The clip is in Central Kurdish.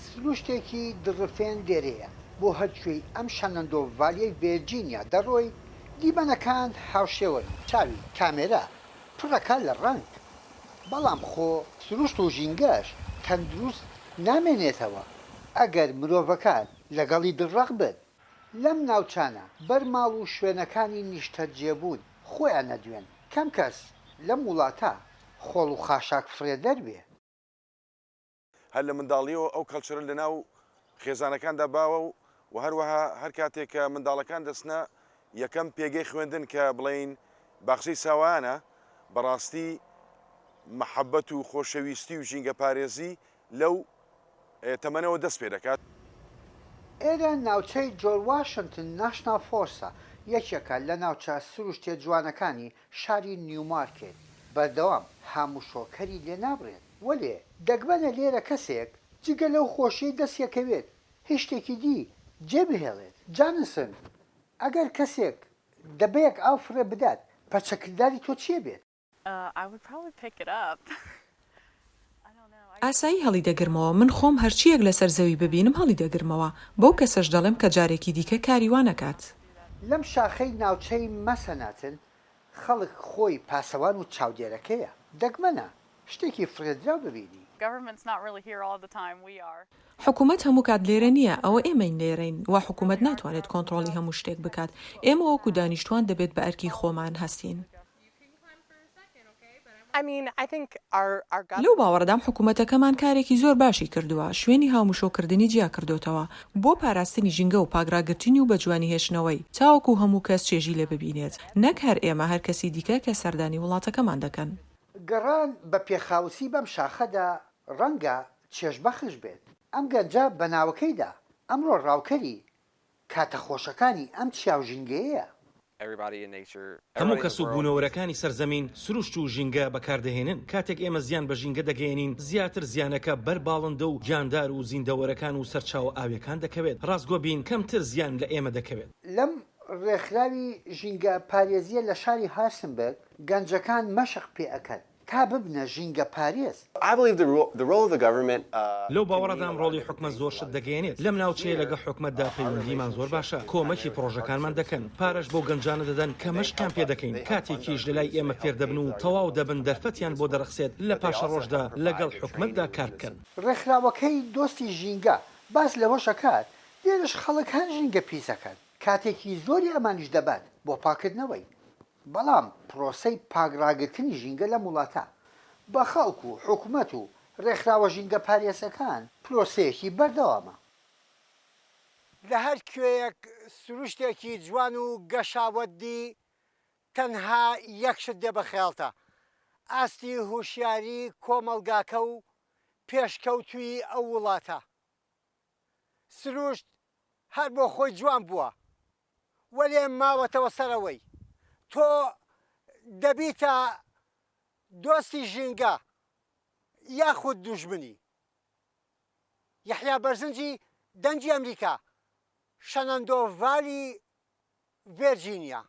سروشتێکی دڵڕفێن لێرەیە، بۆ هەر کوێی ئەم شەنەندۆ ڤالیەی ڤێرجینیا دەڕۆی، دیمەنەکان هاوشێوەن و چاوی کامێرا پڕەکە لە ڕەنگ. بەڵام خۆ سروشت و ژینگەش تەندروست نامێنێتەوە ئەگەر مرۆڤەکان لەگەڵی دڵڕەق بن. لەم ناوچانە بەر ماڵ و شوێنەکانی نیشتەجێبوون خۆیان ئەدوێن. کەم کەس لەم وڵاتە خۆڵ و خاشاک فڕێدەر بێ. هەر لە منداڵییەوە ئەو کەڵچەرە لە ناو خێزانەکاندا باوە و و هەروەها هەر کاتێک کە منداڵەکان دەچنە یەکەم پێگەی خوێندن کە بڵێین باخچەی ساوایانە بەڕاستی مەحەبەت و خۆشەویستی و ژینگەپارێزی لەو تەمەنەوە دەست پێ دەکات. ئێرە ناوچەی جۆرج واشنتن ناشناڵ فۆرسە، یەکێکە لە ناوچە سروشتیە جوانەکانی شاری نیومارکێت، بەردەوام هاموشۆکەری لێ نابڕێت، وەلێ دەگمەنە لێرە کەسێک جگە لەو خۆشیەی دەستیەکەوێت هیچ شتێکی دی جێ بهێڵێت. جانسن، ئەگەر کەسێک دەبەیەک ئاو فڕێ بدات پەرچەکرداری تۆ چیە بێت؟ ئاسایی هەڵیدەگرمەوە، من خۆم هەرچییەک لەسەر زەوی ببینم هەڵیدەگرمەوە، بەو کەسەش دەڵێم کە جارێکی دیکە کاری وا نەکات. لەم شاخەی ناوچەی مەسەناتن خەڵک خۆی پاسەوان و چاودێرەکەیە، دەگمەنە شتێکی فڕێدراو ببینی. حکومەت هەموو کات لێرە نییە، ئەوە ئێمەین لێرەین، وە حکومەت ناتوانێت کۆنتڕۆڵی هەموو شتێک بکات، ئێمە وەکو دانیشتوان دەبێت بە ئەرکی خۆمان هەستین. لەو باوەڕەدام حکومەتەکەمان کارێکی زۆر باشی کردووە، شوێنی هاومشۆکردنی جیاکردۆتەوە بۆ پاراستنی ژینگە و پاکڕاگرتنی و بەجوانی هێشتنەوەی، تاوەکو هەموو کەس چێژی لێ ببینێت، نەک هەر ئێمە هەر کەسی دیکە کە سەردانی وڵاتەکەمان دەکەن. گەڕان بە پێخاوسی بەم شاخەدا ڕەنگە چێژبەخش بێت. ئەم گەنجە بە ناوەکەیدا ئەمڕۆ ڕاوکەری کاتە خۆشەکانی ئەم چیا و ژینگەیەیە. هەموو کەس و بوونەوەرەکانی سەر زەمین سروشت و ژینگە بەکاردەهێنن، کاتێک ئێمە زیان بە ژینگە دەگەیەنین زیاتر زیانەکە بەر باڵندە و گیاندار و زیندەوەرەکان و سەرچاوە ئاویەکان دەکەوێت، ڕاستگۆ بین کەمتر زیان لە ئێمە دەکەوێت. لەم ڕێکخراوی ژینگە پارێزیە لە شاری هارسنبرگ گەنجەکان مەشق پێ ئەکەن تا ببنە ژینگە پارێز. لەو باوەڕەدام ڕۆڵی حکومەت زۆر شت دەگەیەنێت لەم ناوچەیە لەگەڵ حکومەتدا پەیوەندیمان زۆر باشە کۆمەکی پڕۆژەکانمان دەکەن پارەش بەو گەنجانە دەدەن کە مەشقیان پێ دەکەین کاتێکیش لەلای ئێمە فێر دەبن و تەواو دەبن دەرفەتیان بۆ دەڕەخسێت لە پاشەڕۆژدا لەگەڵ حکومەتدا کار بکەن. ڕێکخراوەکەی دۆستی ژینگە باس لەوەش ئەکات لێرەش خەڵک هەن ژینگە پیس ئەکەن کاتێکی زۆری ئەمانیش دەبات بۆ پاکردنەوەی. بەڵام پرۆسەی پاک ڕاگرتنی ژینگە لەم وڵاتە بە خەڵک و حکومەت و ڕێکخراوە ژینگەپارێزەکان پرۆسەیەکی بەردەوامە. لە هەر کوێیەک سروشتێکی جوان و گەشاوەت دی تەنها یەک شت دێ بە خەیاڵتا، ئاستی هوشیاری کۆمەڵگاکە و پێشکەوتوویی ئەو وڵاتە. سروشت هەر بۆ خۆی جوان بووە، وەلێ ماوەتەوە سەر ئەوەی تۆ دەبیتە دۆستی ژینگە یاخود دوژمنی. یەحیا بەرزنجی، دەنگی ئەمریکا، شەنەندۆ ڤالی، ڤێرجینیا.